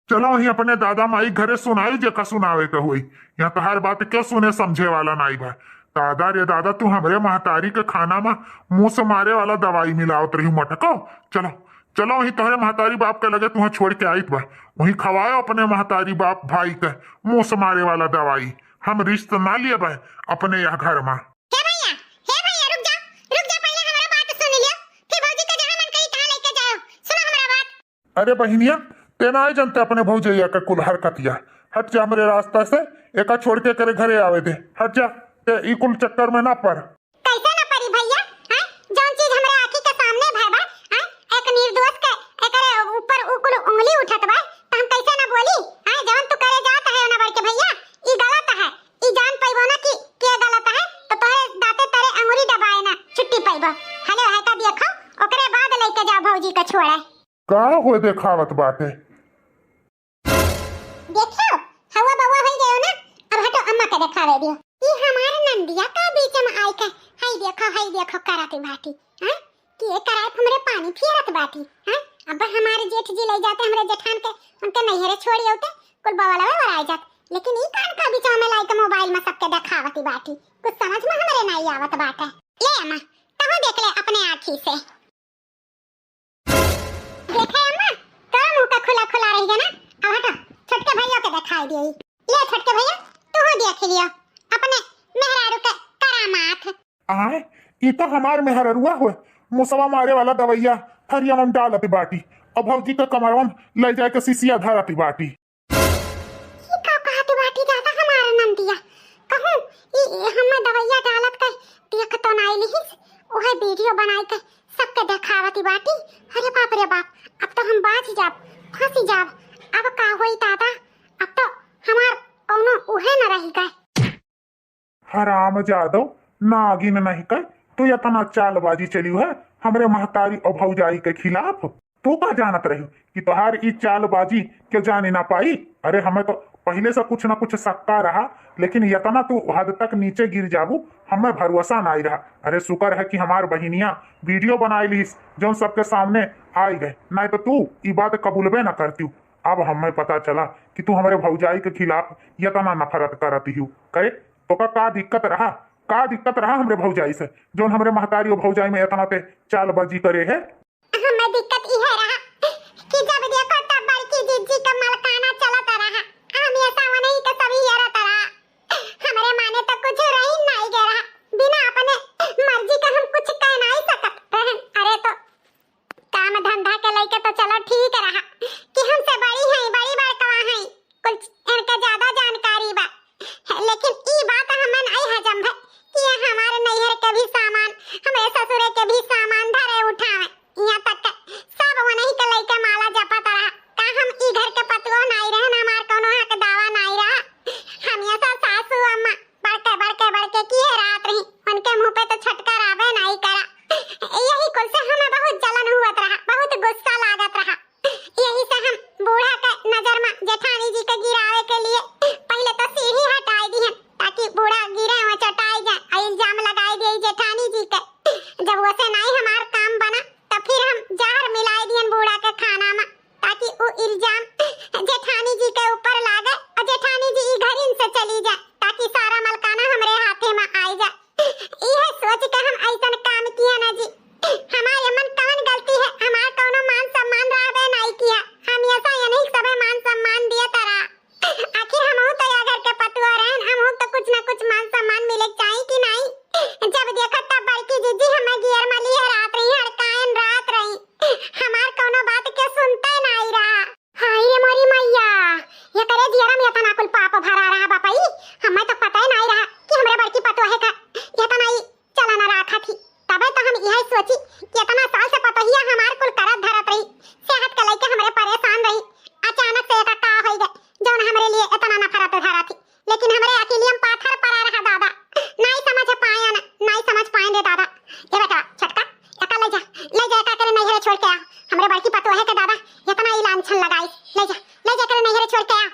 चलो वहीं अपने दादा माई घरे सुनाई जेका सुनावे के होई। यहाँ तोहार बात क्यों सुने समझे वाला नाई बा। दादा रे दादा, तू हमरे महतारी के खाना मा मूस मारे वाला दवाई मिलावत रही मटको। चलो, चलो वहीं तोहरे महतारी बाप के लगे तुहाँ छोड़ के आइत बा, वहीं खवायो अपने महतारी बाप भाई के मूस मारे वाला दवाई। हम रिश्त ना लिए बा अपने यह घर मा। हे भैया, हे भैया, रुक जा, रुक जा, पहले हमारा बात सुन लियो, फिर भौजी का जहाँ मन करी तहाँ लेके जाओ। सुनो हमारा बात। अरे बहिनिया, ते नाय जनते अपने भौजैया के कुल हरकतिया। हट जा हमरे रास्ता से, एका छोड़ के करे घरे आवे दे। हट जा, ते ई कुल चक्कर में ना पड़। कैसे ना पड़ी भैया? हैं? जौन चीज हमरे आँखी के सामने भय बा, हैं? एक निर्दोष के एकरे ऊपर उ कुल उंगली उठत बा, त हम कैसे ना बोली? हैं? जौन तू करे जात है ना बड़के भैया, ई गलत है। ई जान पैबो ना कि के गलत है, तो तोहरे दाँते तरे अंगुरी दबाए ना छुट्टी पैबो। हले है का देखो, ओकरे बाद लेके जाओ भौजी के छोड़े। का हो देखावत बाटे? देखियो, हवा बवा होई गयो ना, अब हटो अम्मा के देखावे दियो। ई हमार नंदिया का बीच में आई के, हई देखो, हई देखो करत बाटी, हाँ? कि ये कराए हमरे पानी फिरत बाटी, हाँ? अब हमारे जेठ जी ले जाते हमरे जेठान के, उनके नैहरे छोड़ी होते, कुल बवलवे वराई जात। लेकिन ई कान का बीच में लाई के मोबाइल में सबके देखावती बाटी, कुछ समझ में हमरे नाई आवत बाटे। ले अम्मा, तहु देख ले अपने आँखी से। देखे अम्मा, तोर मुंह का खुला खुला रह गया ना। अब हटो, छोटके भैया के दिखाई दिए। ले छोटके भैया, तू हो देख लियो अपने मेहरारू के करामात। आए, ई तो हमार मेहररुआ हुए, मुसवा मारे वाला दवैया थरिया में डालत बाटी, और भौजी के कमरवा में ले जाए के शीशिया धरत बाटी। ई का कहत बाटी दादा हमार नंदिया? कहूँ ई, ई हम्मे दवैया डालत के देख तो नाई लिहिस, ओहे वीडियो बनाई के सबके देखावती बाटी। अरे बाप रे बाप, अब तो हम बाच जाब, फंसी जाब। अब का होई दादा? अब तो हमार कौनो उहे न रही गए। हराम जादव, नागिन नहीं कर, तू इतना चालबाजी चलियो है हमरे महतारी और भौजाई के खिलाफ। तू का जानत रही कि तोहार ई चालबाजी के जाने ना पाई? अरे, हमें तो पहले से कुछ ना कुछ शक्का रहा, लेकिन इतना तू हद तक नीचे गिर जाबू, हमें भरोसा नाई रहा। अरे, शुक्र है कि हमार बहिनिया वीडियो बनाई लीस, जौन सबके सामने आई गए, नहीं तो तू ई बात कबूलबे ना करती। अब हमें पता चला कि तू हमरे भौजाई के खिलाफ इतना नफरत करत हिउ। करे, तोका का दिक्कत रहा? का दिक्कत रहा हमरे भौजाई से, जौन हमरे महतारी और भौजाई में इतना ते चालबाजी करे है? हमें दिक्कत इहे रहा कि जब देखो तब बड़की जिज्जी के मलकाना चलत रहा, हमेशा उन्हीं के सब हेरत रहा। हमरे माने तो कुछ रही नहीं गए रहा, बिना अपने मर्जी के हम कुछ कह नहीं सकत रहन। अरे तो काम धंधा के लइके तो चलो ठीक रहा कि हमसे बड़ी हैं, बड़ी बड़कवा हैं, कुछ इनके ज्यादा जानकारी बा, लेकिन ई बात हमें नहीं हजम है कि ये हमारे नैहर के भी सामान, हमरे ससुरे के भी सामान धरे उठावे, यहाँ तक के सब वनही के लइके माला जपत रहा। का हम ई घर के पतुओ नाई रहन, हमार कौनो हक दावा नाई रहा? हम ये सब सासू अम्मा बड़के, बड़के, बड़के किहे रहत रही, उनके मुँह पे तो छटकर आवे नाई करा। यही कुल से हमें बहुत जलन हुअत रहा, बहुत गुस्सा लागत रहा। यही से हम बूढ़ा के नजर में जेठानी जी के गिरावे के लिए पहले तो सीढ़ी हटाई दिहन, ताकि बूढ़ा गिरे हुए चटाई जाए, आ इल्जाम लगाई दिए जेठानी जी के। जब वैसे नाई हमार काम बना, तो फिर हम जहर मिलाई दिहन बूढ़ा के खाना में, ताकि उ इल्जाम जेठानी जी के ऊपर लागे और जेठानी जी ई घर इनसे चली जाए, ताकि सारा मलकाना हमरे हाथे में आई जाए। इहे सोच के हम ऐसन काम किया ना जी। हमार एमन कवन गलती है? हमार कौनो मान सम्मान रहबे नाई किया। हम ऐसा यनिक सबे मान सम्मान दिए तरा। आखिर हमहू तो या घर के पतुआ रहन, हमहू तो कुछ ना कुछ मान सम्मान मिले के चाही कि नाई? जब देखत तब बड़की जीजी हमें गियर में लिए रहत रही, हड़कायन रहत रही। हमार कौनो बात के सुनते नाई रहा। हाय रे मोरी मैया, एकरे जियरा में इतना कुल पाप भरा रहा बापई। हमें तो पता ही नाई रहा कि हमरे बड़की पतोहे का इतना ही चलन रखा थी। तबे तो हम यह सोची कि इतना साल से पतोहिया हमार कुल करत धरत रही, सेहत के लइके हमरे परेशान रही। अचानक से एका का होई गए, जौन हमरे लिए इतना नफरत धरा थी। लेकिन हमरे अकेलियम पाथर पड़ा रहा दादा, नाई समझ पायन, नाई समझ पायन रे दादा। ए बेटा छोटका, एका ले जा, ले जा एका करे नैहरे छोड़ के आ। हमरे बड़की पतोहे के दादा इतना ही लांछन लगाई, ले जा, ले जा करे नैहरे छोड़ के आ।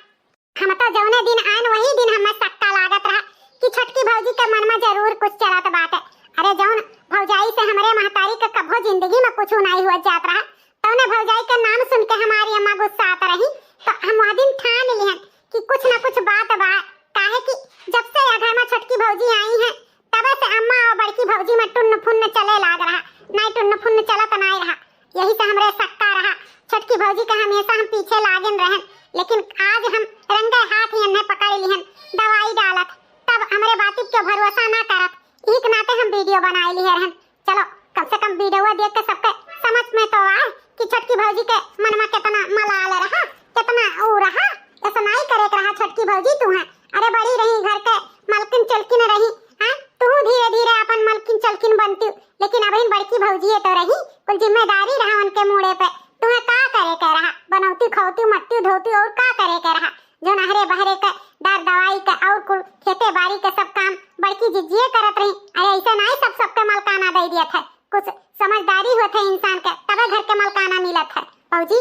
हम तो जौने दिन आन वही दिन हमें शक्का लागत रहा कि छोटकी भौजी के मन में जरूर कुछ चलत बाटे। अरे जौन भौजाई से हमरे महतारी के कभो जिंदगी में कुछ नाई हुआ जात रहा, तौने भौजाई के नाम सुन के हमारी अम्मा गुस्सात रही तो हम वह दिन ठान लिहन कि कुछ न कुछ बात बा, काहे कि जब से यह घर में छोटकी भौजी आई हैं, तबे से अम्मा और बड़की भौजी में टुन्न फुन्न चले लाग रहा, नाई टुन्न फुन्न चलत नाई रहा। यही से हमरे शक्का रहा, छोटकी भौजी के हमेशा हम पीछे लागेन रहन, लेकिन आज हम रंगे हाथ ही इन्हें पकड़ लिहन, दवाई डालत, तब हमरे बातिब के भरोसा ना करत, एक नाते हम वीडियो बनाए लिहे रहन। चलो, कम से कम वीडियो देख के सबके समझ में तो आए कि छोटकी भौजी के मन में कितना मलाल रहा, कितना ऊ रहा, ऐसा नाई करे के रहा छोटकी भौजी तू है। अरे बड़ी रही, घर के मलकिन चलकिन रही, हैं? तू धीरे धीरे अपन मलकिन चलकिन बनती, लेकिन अबहिन बड़की भौजी ये तो रही, कुल जिम्मेदारी रहा उनके मूड़े पे। तुम्हें का करे के रहा? बनौती, खौती, मट्टी धोती और का करे के रहा? जो नहरे बहरे के दर दवाई के और कुल खेते बाड़ी के सब काम बड़की जिज्जिए करत रही। अरे ऐसे नाई सब सबके मलकाना दे दियत है, कुछ समझदारी होत है इंसान के, तबे घर के मलकाना मिलत है भौजी।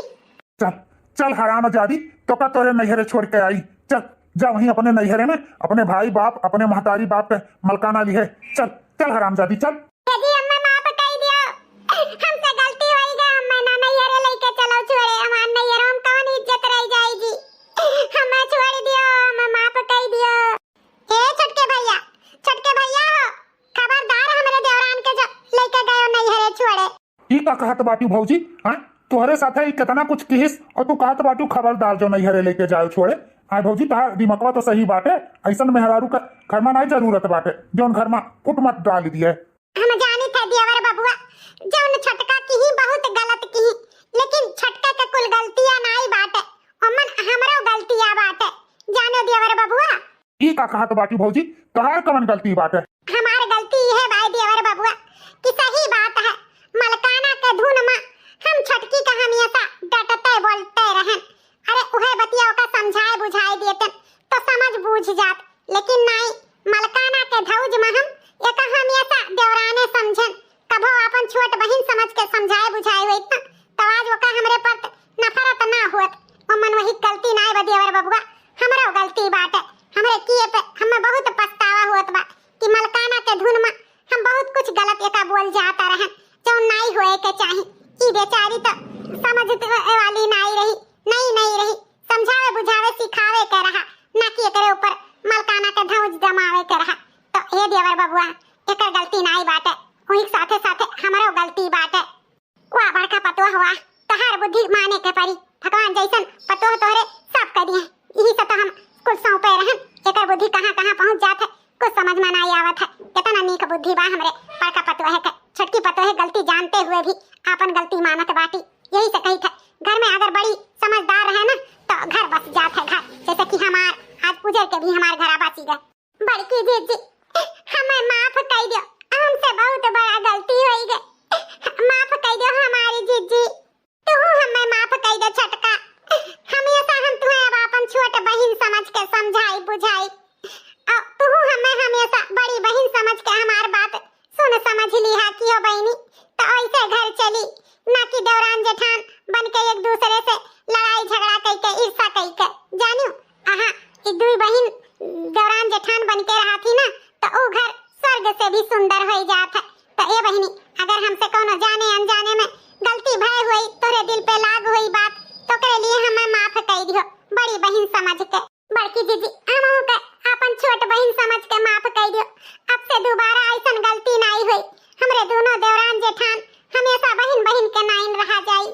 चल, चल हरामजादी, तोका तोरे नैहरे छोड़ के आई। चल, जा वहीं अपने नैहरे में अपने भाई बाप, अपने महतारी बाप के मलकाना लिहे। चल, चल हरामजादी, चल। ए जी, हमें माफ कई दियो। हमसे गलती होई गई, हमें ना नैहरे लेके चलो छोड़े, हमार नैहर हम कौन इज्जत रह जाई जी। हमें छोड़ दियो, हमें माफ कई दियो। ए छोटके भैया, छोटके भैया हो, खबरदार हमरे देवरान के जो लेके गयो नैहरे छोड़े। ई का कहत बाटू भौजी? हाँ, तोहरे साथे ई कितना कुछ किहिस और तू कहत बाटू खबरदार जो नैहरे लेके जाओ छोड़े। आय भौजी, तहार दिमकवा तो सही बाटे, ऐसन मेहरारू का घर में नाई जरूरत बाटे, जौन घर में कुटमत डाल दिए। हम जानी थे देवर बबुआ, जौन छोटका किही बहुत गलत किही, लेकिन छोटका के कुल गलतियां नाई बाटे, ओमन हमरो गलतियां बाटे, जानो देवर बबुआ। ई का कहत बाटू भौजी, तहार कवन गलती बाटे? हमार गलती इहे बाय देवर बबुआ कि सही बात है, मलकाना के धुन में हम छोटकी का हमेशा डटते बोलते रहन। अरे उहे बतिया ओका समझाए बुझाए देते तो समझ बूझ जात, लेकिन नाई, मलकाना के धौज में हम एका हमेशा देवराने समझन, कभो अपन छोट बहिन समझ के समझाए बुझाए होइत ना, तो आज ओका हमरे पर नफरत ना होत। ओमन वही गलती नाय बा देवर बबुआ, हमरो गलती बाटे। हमरे किए पे हमें बहुत पछतावा होत बा कि मलकाना के धुन में हम बहुत कुछ गलत एका बोल जाता रहन, जौन नाई होए के चाही। ई बेचारी तो समझते वाली नाई रही, नई नई रही, समझावे बुझावे सिखावे के रहा, ना कि एकरे ऊपर मलकाना के धौंस जमावे के रहा। तो ए देवर बबुआ, एकर गलती नाई बाटे, वही साथे साथे हमरो गलती बाटे। वाह बड़का पतोह वाह, तहार बुद्धि माने के परी। भगवान जैसन पतोह तोहरे सब कर दिए। यही से तो हम कुल सौंपे रहन। एकर बुद्धि कहाँ कहाँ पहुँच जात है, कुछ समझ में नाई आवत है। कितना नीक बुद्धि बा हमरे बड़का पतोह के। छोटकी पतोह गलती जानते हुए भी आपन गलती मानत बाटी। यही से कही थे, घर में अगर बड़ी समझदार रहे ना, तो घर बस जात है घर। जैसे कि हमार आज उजर के भी हमार घरा बसी गए। बड़की जीजी, हमें माफ कई दियो, हमसे बहुत बड़ा गलती होई गए, माफ कई दियो हमारी जीजी। तू हमें माफ कई दे छोटका, हमेशा हम तुम्हें अब अपन छोट बहिन समझ के समझाई बुझाई, और तू हमें हमेशा बड़ी बहिन समझ के हमार बात सुन समझ लिहा कि हो बहिनी, तो ऐसे घर चली, ना कि देवरान जेठान बन के एक दूसरे से लड़ाई झगड़ा कई के, ईर्षा कई के, जानियो। अहा, ई दुई बहिन देवरान जेठान बन के रहा थी ना, तो ऊ घर स्वर्ग से भी सुंदर होई जात है। तो ए बहिनी, अगर हमसे कोनो जाने अनजाने में गलती भय हुई, तोरे दिल पे लाग हुई बात, तो ओकरे लिए हमें माफ कई दियो, बड़ी बहिन समझ के। बड़की जीजी, हमहू के आपन छोट बहिन समझ के माफ कई दियो। अब से दोबारा ऐसन गलती नाई होई। हमरे दोनों देवरान जेठान हमेशा बहिन बहिन के नाइन रहा जाई।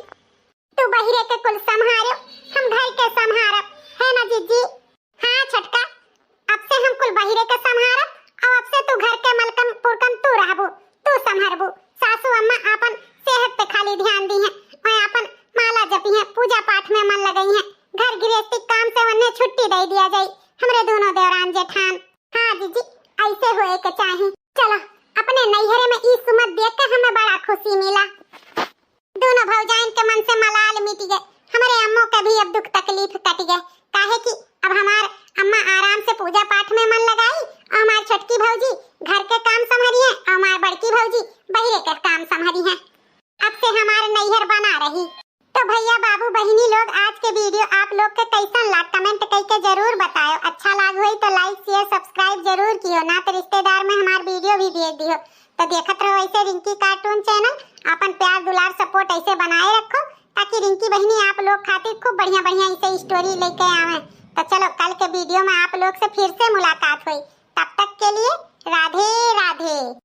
तू बहिरे के कुल संभारो, हम घर के संभारब, है ना जीजी? हाँ छोटका, अब से हम कुल बहिरे के संभारब, और अब से तू घर के मलकन पुरकन तू रहबू, तू संभरबू। सासू अम्मा आपन सेहत पे खाली ध्यान दी हैं, और आपन माला जपी हैं, पूजा पाठ में मन लगई हैं। घर गृहस्थी काम से उन्हें छुट्टी दे दिया जाई, हमरे दोनों देवरान जेठान। हाँ जीजी, ऐसे होए के चाही। चलो, अपने नैहरे में ई सुमत देख के हमें बड़ा खुशी मिला। दोनों भौजाइन के मन से मलाल मिट गए। हमरे अम्मो के भी अब दुख तकलीफ कट गए, काहे कि अब हमार अम्मा आराम से पूजा पाठ में मन लगाई और हमार छोटकी भौजी घर के काम संभरी है और हमार बड़की भौजी बहिरे के काम संभरी है। अब से हमार नैहर बना रही। तो भैया बाबू बहिनी लोग, आज के वीडियो आप लोग के कैसन लाग, कमेंट कई के जरूर बतायो। अच्छा लाग होई तो लाइक शेयर सब्सक्राइब जरूर कियो, ना तो रिश्तेदार में हमार वीडियो भी भेज दियो। तो देखत रहो ऐसे रिंकी कार्टून चैनल, अपन प्यार दुलार सपोर्ट ऐसे बनाए रखो, ताकि रिंकी बहिनी आप लोग खातिर खूब बढ़िया बढ़िया ऐसे स्टोरी लेके आवे। तो चलो, कल के वीडियो में आप लोग से फिर से मुलाकात होई। तब तक के लिए राधे राधे।